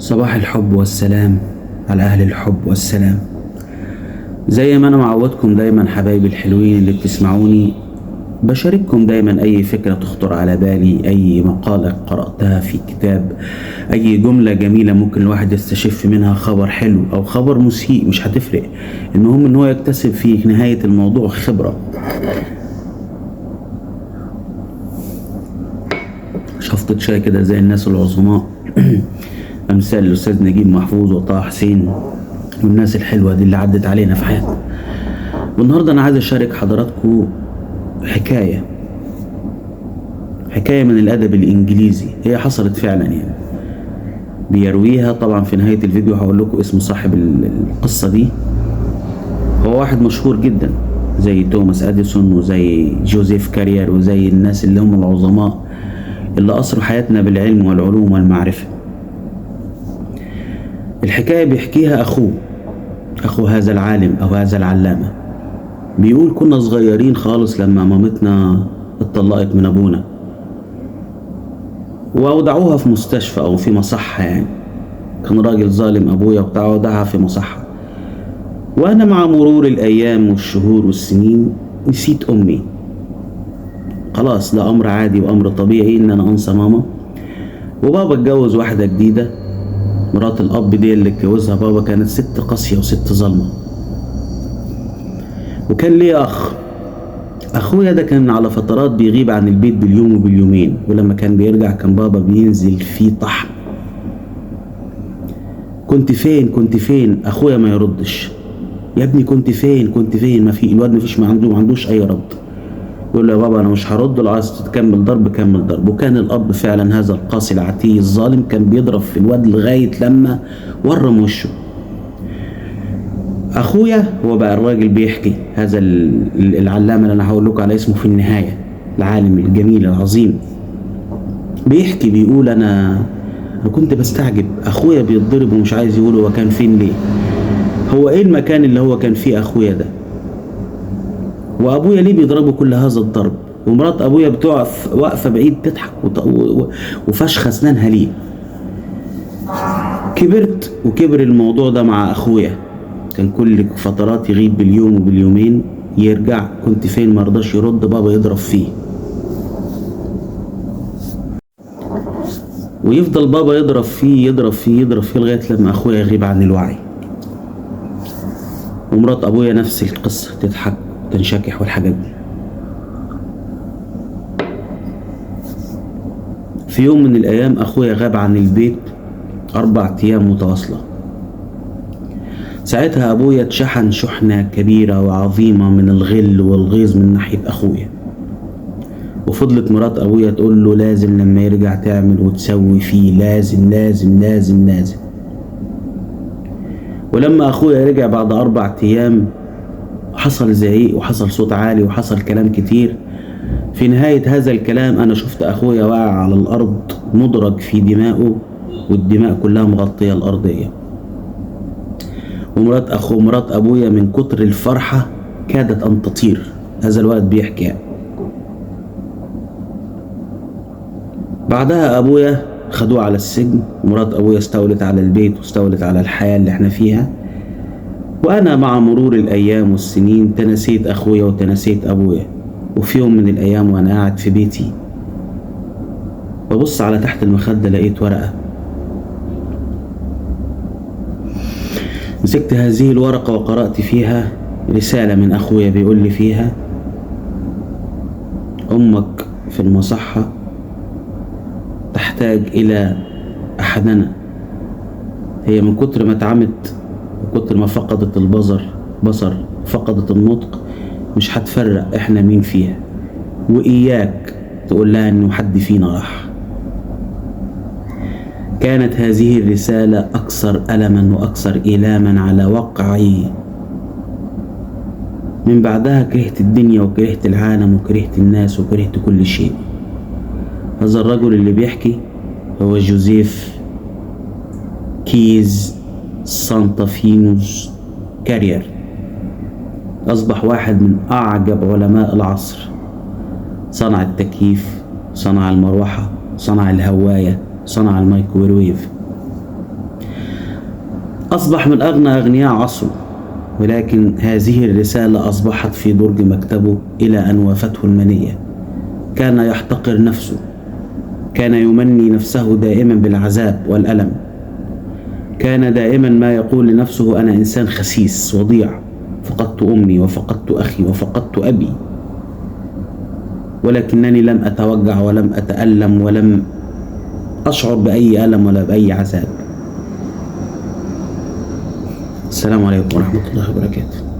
صباح الحب والسلام على أهل الحب والسلام. زي ما أنا معودكم دايما حبايبي الحلوين اللي بتسمعوني، بشارككم دايما أي فكرة تخطر على بالي، أي مقالة قرأتها في كتاب، أي جملة جميلة ممكن الواحد يستشف منها خبر حلو أو خبر مسيء، مش هتفرق، المهم إن هو يكتسب في نهاية الموضوع خبرة. شفطة شاي كده زي الناس العظماء أمثال الأستاذ نجيب محفوظ وطه حسين والناس الحلوة دي اللي عدت علينا في حياتنا. والنهاردة أنا عايز أشارك حضراتكم حكاية من الأدب الإنجليزي، هي حصلت فعلا يعني، بيرويها طبعا في نهاية الفيديو هقول لكم اسم صاحب القصة دي. هو واحد مشهور جدا زي توماس أديسون وزي جوزيف كارير وزي الناس اللي هم العظماء اللي أثروا حياتنا بالعلم والعلوم والمعرفة. الحكاية بيحكيها أخو هذا العالم أو هذا العلامة. بيقول كنا صغيرين خالص لما مامتنا اتطلقت من أبونا وأودعوها في مستشفى أو في مصحة، يعني كان راجل ظالم أبويا وبتاع، ودعها في مصحة. وأنا مع مرور الأيام والشهور والسنين نسيت أمي، خلاص ده أمر عادي وأمر طبيعي إن أنا أنسى ماما. وبابا اتجوز واحدة جديدة، مرات الأب دي اللي اتجوزها بابا كانت ست قاسية وست ظالمة. وكان ليه أخ، أخويا ده كان على فترات بيغيب عن البيت باليوم وباليومين، ولما كان بيرجع كان بابا بينزل فيه طحن. كنت فين كنت فين؟ أخويا ما يردش. يا ابني كنت فين كنت فين؟ ما في الواد ما فيش، ما عندوش أي رد. يقول له يا بابا أنا مش هرد، لو عايز تكمل ضرب كمل ضرب. وكان الأب فعلا هذا القاسي العتي الظالم كان بيضرب في الواد لغاية لما ورم وشه. أخويا هو بقى الراجل بيحكي، هذا العلامة اللي أنا هقول لكم على اسمه في النهاية، العالم الجميل العظيم، بيحكي بيقول أنا كنت بستعجب، أخويا بيتضرب ومش عايز يقول هو كان فين ليه، هو إيه المكان اللي هو كان فيه أخويا ده، وأبويا ليه بيضربه كل هذا الضرب، ومرات أبويا بتقف واقفة بعيد تضحك وفشخ أسنانها ليه. كبرت وكبر الموضوع ده مع أخويا، كان كل فترات يغيب باليوم وباليومين، يرجع كنت فين ما رضاش يرد، بابا يضرب فيه، ويفضل بابا يضرب فيه يضرب فيه يضرب فيه لغاية لما أخويا يغيب عن الوعي. ومرات أبويا نفس القصة، تضحك وتنشكح والحاجات دي. في يوم من الأيام أخويا غاب عن البيت 4 أيام متواصلة. ساعتها أبويا اتشحن شحنة كبيرة وعظيمة من الغل والغيظ من ناحية أخويا، وفضلت مرات أبويا تقول له لازم لما يرجع تعمل وتسوي فيه، لازم لازم لازم لازم. ولما أخويا رجع بعد 4 أيام حصل زعيق وحصل صوت عالي وحصل كلام كتير. في نهاية هذا الكلام أنا شفت أخويا واقع على الأرض مدرج في دمائه، والدماء كلها مغطية الأرضية. ومرات أخو مرات أبويا من كتر الفرحة كادت أن تطير. هذا الولد بيحكي يعني. بعدها أبويا خدوه على السجن، ومرات أبويا استولت على البيت واستولت على الحياة اللي احنا فيها. وأنا مع مرور الأيام والسنين تنسيت أخويا وتنسيت أبويا. وفي يوم من الأيام وأنا قاعد في بيتي ببص على تحت المخدة لقيت ورقة. مسكت هذه الورقة وقرأت فيها رسالة من أخويا بيقول لي فيها: أمك في المصحة تحتاج إلى أحدنا، هي من كتر ما اتعمت وكتر ما فقدت البصر فقدت النطق، مش هتفرق احنا مين فيها، وإياك تقول لها إنه حد فينا راح. كانت هذه الرسالة أكثر ألما وأكثر إيلاما على وقعي. من بعدها كرهت الدنيا وكرهت العالم وكرهت الناس وكرهت كل شيء. هذا الرجل اللي بيحكي هو جوزيف كيز سانتافينوس كارير، أصبح واحد من أعجب علماء العصر. صنع التكييف، صنع المروحة، صنع الهواية، صنع الميكروويف. أصبح من أغنى أغنياء عصره، ولكن هذه الرسالة أصبحت في درج مكتبه إلى أن وافته المنية. كان يحتقر نفسه، كان يمني نفسه دائما بالعذاب والألم، كان دائما ما يقول لنفسه: أنا إنسان خسيس وضيع، فقدت أمي وفقدت أخي وفقدت أبي، ولكنني لم أتوجع ولم أتألم ولم أشعر بأي ألم ولا بأي عذاب. السلام عليكم ورحمة الله وبركاته.